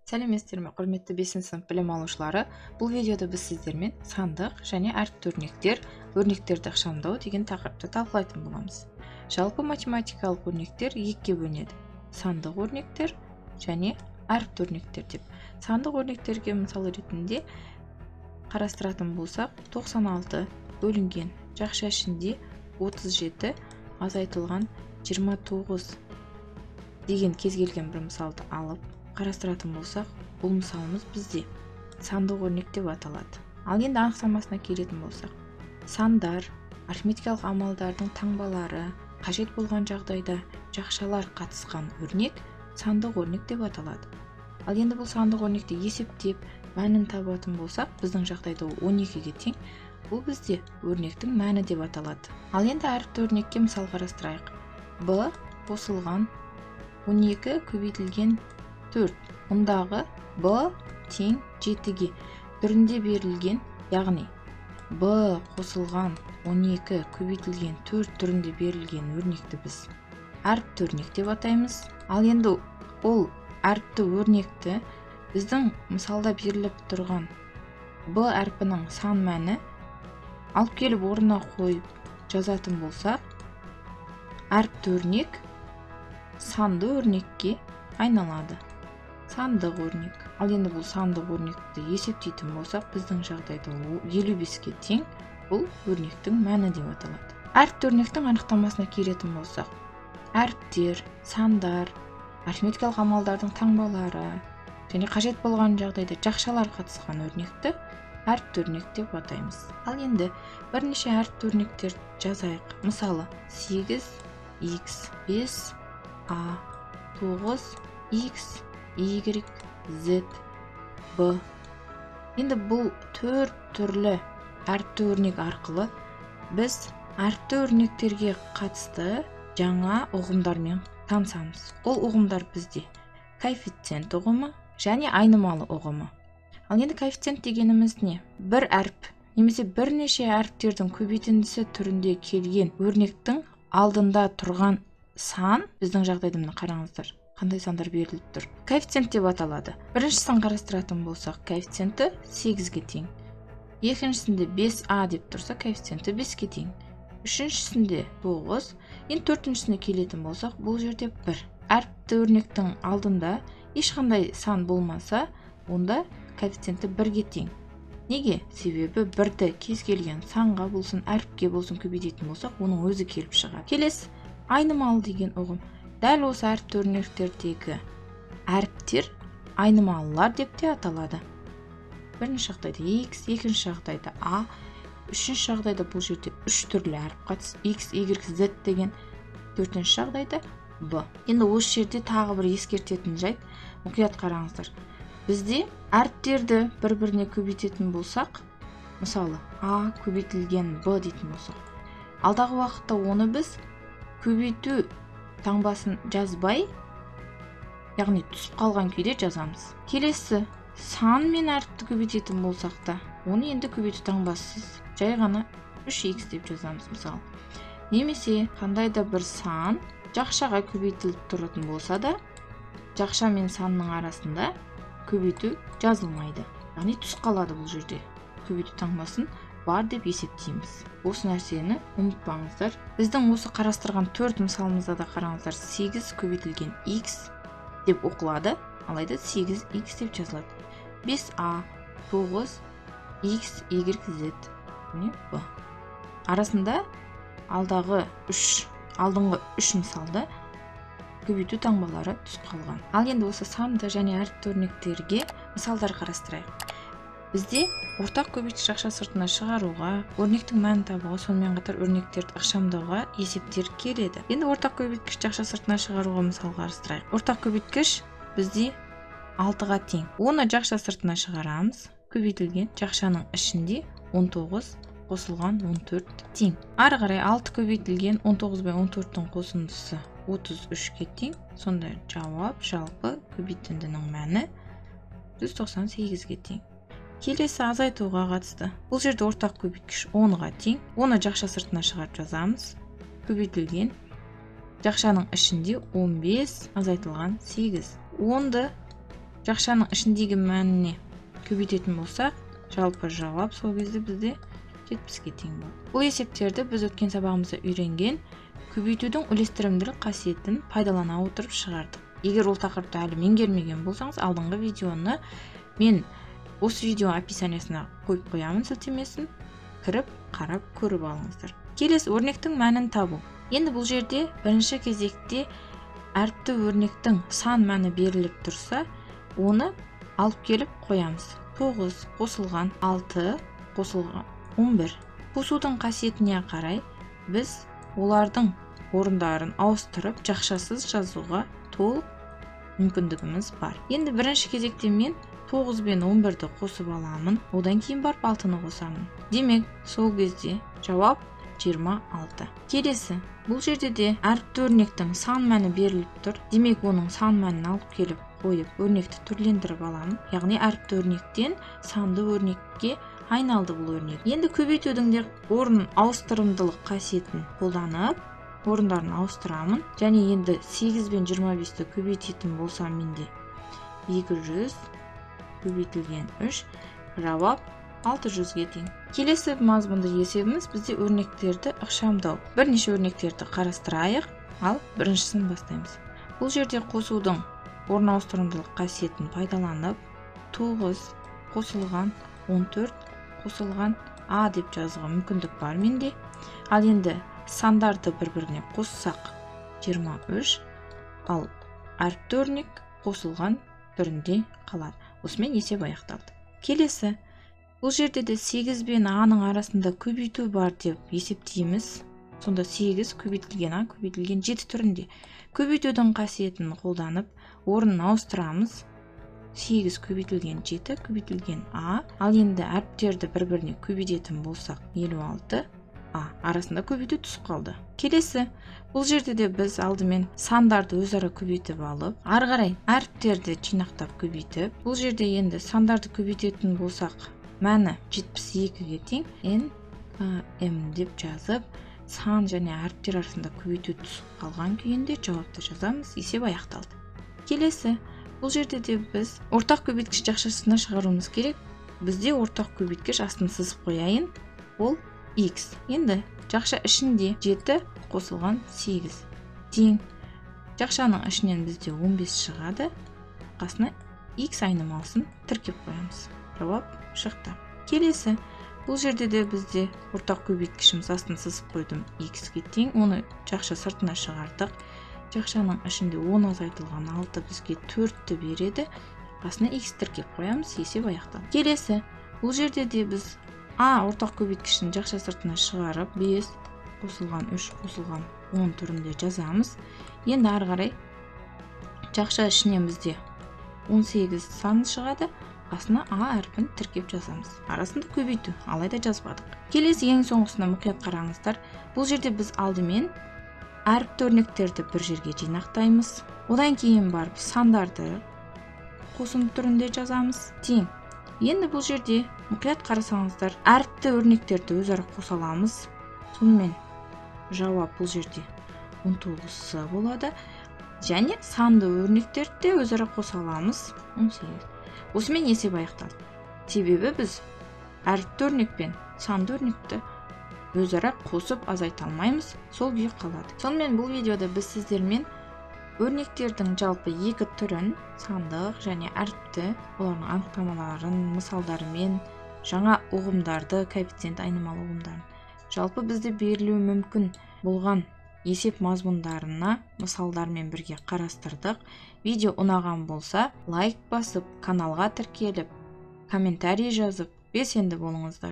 Сәлеметсіздер ме, құрметті бесінші сынып білім алушылары! Бұл видеода біз сіздермен сандық және әріпті өрнектер, өрнектерді ықшамдау деген тақырыпты талқылайтын боламыз. Жалпы, математикалық өрнектер екіге бөлінеді: сандық өрнектер және әріпті өрнектер деп. Сандық өрнектерге мысал ретінде қарастыратын болсақ, 96 бөлінген жақша ішінде 37 азайтылған 29 деген кез келген бір мысалды алып қарастыратын болсақ, бұл мысалымыз бізде сандық өрнек деп аталады. Ал енді анықтамасына келетін болсақ, сандар, арифметикалық амалдардың таңбалары, қажет болған жағдайда жақшалар қатысқан өрнек сандық өрнек деп аталады. Ал енді бұл сандық өрнекті есептеп, мәнін табатын болсақ, біздің жағдайда ол 12-ге тең. Бұл бізде өрнектің мәні деп аталады. Ал енді әріпті өрнекке мысал қарастырайық. Б қосылған 12 көбейтілген 4. Мұндағы б тең 7-ге түрінде берілген, яғни б қосылған 12 көбейтілген 4 түрінде берілген өрнекті біз әріпті өрнек деп атаймыз. Ал енді ол әріпті өрнекті біздің мысалда беріліп тұрған б әрпінің сан мәні алып келіп, орнына қойып жазатын болсақ, әріпті өрнек санды өрнекке айналады, сандық өрнек. Ал енді бұл сандық өрнекті есептейтін болсақ, біздің жағдайда ол 55-ке тең. Бұл өрнектің мәні деп аталады. Әріпті өрнектің анықтамасына келетін болсақ, әріптер, сандар, арифметикалық амалдардың таңбалары және қажет болған жағдайда жақшалар қатысқан өрнекті әріпті өрнек деп атаймыз. Ал енді бірнеше әріпті өрнектер жазайық. Мысалы, 8 x 5 а 9 x y z b. Енді бұл төрт түрлі әріпті өрнек арқылы біз әріпті өрнектерге қатысты жаңа ұғымдармен танысамыз. Ол ұғымдар бізде коэффициент ұғымы және айнымалы ұғымы. Ал енді коэффициент дегеніміз не? Бір әріп немесе бірнеше әріптердің көбейтіндісі түрінде келген өрнектің алдында тұрған сан, біздің жағдайда, міне, қараңыздар, қандай сандар беріліп тұр, коэффициент деп аталады. Біріншісін қарастыратын болсақ, коэффициенті 8-ге тең. Екіншісінде 5а деп тұрса, коэффициенті 5-ке тең. Үшіншісінде 9. Енді төртіншісіне келетін болсақ, бұл жерде 1. Әріпті өрнектің алдында ешқандай сан болмаса, онда коэффициенті 1-ге тең. Неге? Себебі бірді кез келген санға болсын, әріпке болсын көбейтетін болсақ, оның өзі келіп шығады. Келесі айнымалы деген ұғым. Дәл осы әріпті өрнектердегі әріптер айнымалылар деп те аталады. Бірінші жағдайда x, екінші жағдайда а, үшінші жағдайда бұл жерде үш түрлі әріп қатысып, x, y, z деген, төртінші жағдайда б. Енді осы жерде тағы бір ескертетін жайт, мұқият қараңыздар. Бізде әріптерді бір біріне көбейтетін болсақ, мысалы, а көбейтілген б дейтін болсақ, алдағы уақытта оны біз көбейту таңбасын жазбай, яғни түсіп қалған күйде жазамыз. Келесі сан мен әріпті көбейтетін болсақ та, оны енді көбейту таңбасыз жай ғана 3x деп жазамыз, мысалы. Немесе қандай да бір сан жақшаға көбейтіліп тұратын болса да, жақша мен санның арасында көбейту жазылмайды, яғни түсіп қалады. Бұл жерде көбейту таңбасын бар деп есептейміз. Осы нәрсені ұмытпаңыздар. Біздің осы қарастырған төрт мысалымызда да, қараңыздар, 8 көбейтілген x деп оқылады, алайда 8x деп жазылады. 5а, 9 x, y, z және b арасында алдағы үш, алдыңғы үш мысалда көбейту таңбалары түсіп қалған. Ал енді осы санды және әріпті өрнектерге мысалдар қарастырайық. Бізде ортақ көбейткіш жақша сыртына шығаруға, өрнектің мәнін табуға, сонымен қатар өрнектерді ықшамдауға есептер келеді. Енді ортақ көбейткіш жақша сыртына шығаруға мысал қарастырайық. Ортақ көбейткіш бізде 6-ға тең. Оны жақша сыртына шығарамыз: көбейтілген жақшаның ішінде 19 қосылған 14 тең. Ары қарай 6 көбейтілген 19 бен 14-тің қосындысы 33-ке тең. Сонда жауап, жалпы көбейтіндінің мәні 198-ге тең. Келесі азайтуға қатысты. Бұл жерде ортақ көбейткіш 10-ға тең. Оны жақша сыртына шығарып жазамыз: көбейтілген жақшаның ішінде 15 азайтылған 8. 10-ды Жақшаның ішіндегі мәніне көбейтетін болсақ, жалпы жауап сол кезде бізде 70-ке тең болады. Бұл есептерді біз өткен сабағымызда үйренген көбейтудің үлестірімділік қасиетін пайдалана отырып шығардық. Егер ол тақырыпты әлі меңгермеген болсаңыз, алдыңғы видеоны мен осы видео описаниясына қойып қоямын сілтемесін, кіріп қарап көріп алыңыздар. Келесі өрнектің мәнін табу. Енді бұл жерде бірінші кезекте әріпті өрнектің сан мәні беріліп тұрса, оны алып келіп қоямыз. 9 қосылған 6 қосылған 11. Қосудың қасиетіне қарай біз олардың орындарын ауыстырып, жақшасыз жазуға толық мүмкіндігіміз бар. Енді бірінші кезекте мен 9 бен 11-ді қосып аламын, одан кейін барып 6-ны қосамын. Демек, сол кезде жауап 26. Келесі, бұл жерде де әріпті өрнектің сан мәні беріліп тұр. Демек, оның сан мәнін алып келіп қойып, өрнекті түрлендіріп аламын. Яғни әріпті өрнектен санды өрнекке айналды бұл өрнек. Енді көбейтудің де орын ауыстырымдылық қасиетін қолданып, орындарын ауыстырамын. Және енді 8 бен 25-ті көбейтетін болсам, менде 200 көбейтілген 3, жауап 600-ге тең. Келесі мазмұнды есебіміз бізде өрнектерді ықшамдау. Бірнеше өрнектерді қарастырайық, ал біріншісін бастаймыз. Бұл жерде қосудың орын ауыстырымдылық қасиетін пайдаланып, 9 қосылған 14 қосылған а деп жазуға мүмкіндік бар менде. Ал енді сандарды бір-біріне қоссақ 23, ал әріпті өрнек қосылған түрінде қалады. Осымен есеп аяқталды. Келесі, бұл жерде де 8 бен а-ның арасында көбейту бар деп есептейміз. Сонда 8 көбейтілген а көбейтілген 7 түрінде. Көбейтудің қасиетін қолданып, орнын ауыстырамыз. 8 көбейтілген 7 көбейтілген а. Ал енді әріптерді бір-біріне көбейтетін болсақ, 56 а, арасында көбейту түсіп қалды. Келесі, бұл жерде де біз алдымен сандарды өзара көбейтіп алып, ары қарай әріптерді жинақтап көбейтіп, бұл жерде енді сандарды көбейтетін болсақ, мәні 72-ге тең n m деп жазып, сан және әріптер арасында көбейту түсіп қалған күйінде жауапты жазамыз. Есеп аяқталды. Келесі, бұл жерде де біз ортақ көбейткіш жақшасына шығаруымыз керек. Бізде ортақ көбейткіш, астын сызып қояйын, ол x. Енді жақша ішінде 7 қосылған 8 тең. Жақшаның ішінен бізде 15 шығады. Қасына x айнымалысын тіркеп қоямыз. Жауап шықты. Келесі, бұл жерде де бізде ортақ көбейткішіміз, астын сызып қойдым, x-ге тең. Оны жақша сыртына шығардық. Жақшаның ішінде 10 азайтылған 6 бізге 4-ті береді. Қасына x тіркеп қоямыз, есеп аяқталды. Келесі, бұл жерде де біз а ортақ көбейткішін жақша сыртына шығарып, 5 қосылған 3 қосылған 10 түрінде жазамыз. Енді ары қарай жақша ішінен бізде 18 саны шығады. Қасына а әрпін тіркеп жазамыз. Арасында көбейту, алайда жазбадық. Келесі, ең соңғысына мұқият қараңыздар. Бұл жерде біз алдымен әріпті өрнектерді бір жерге жинақтаймыз. Одан кейін барып сандарды қосынды түрінде жазамыз. Тең. Енді бұл жерде мұқият қарасаңыздар, әріпті өрнектерді өзара қоса аламыз. Сонымен жауап бұл жерде 19 болады. Және санды өрнектерді де өзара қоса аламыз, 18. Осымен есеп аяқталды. Себебі біз әріпті өрнек пен санды өрнекті өзара қосып азайта алмаймыз, сол күйі қалады. Сонымен, бұл видеода біз сіздермен өрнектердің жалпы екі түрін, сандық және әріпті, олардың анықтамаларын, мысалдарымен, жаңа ұғымдарды, коэффициент, айнымалы ұғымдарын, жалпы бізде берілуі мүмкін болған есеп мазмұндарына мысалдармен бірге қарастырдық. Видео ұнаған болса, лайк басып, каналға тіркеліп, комментарий жазып, белсенді болыңыздар.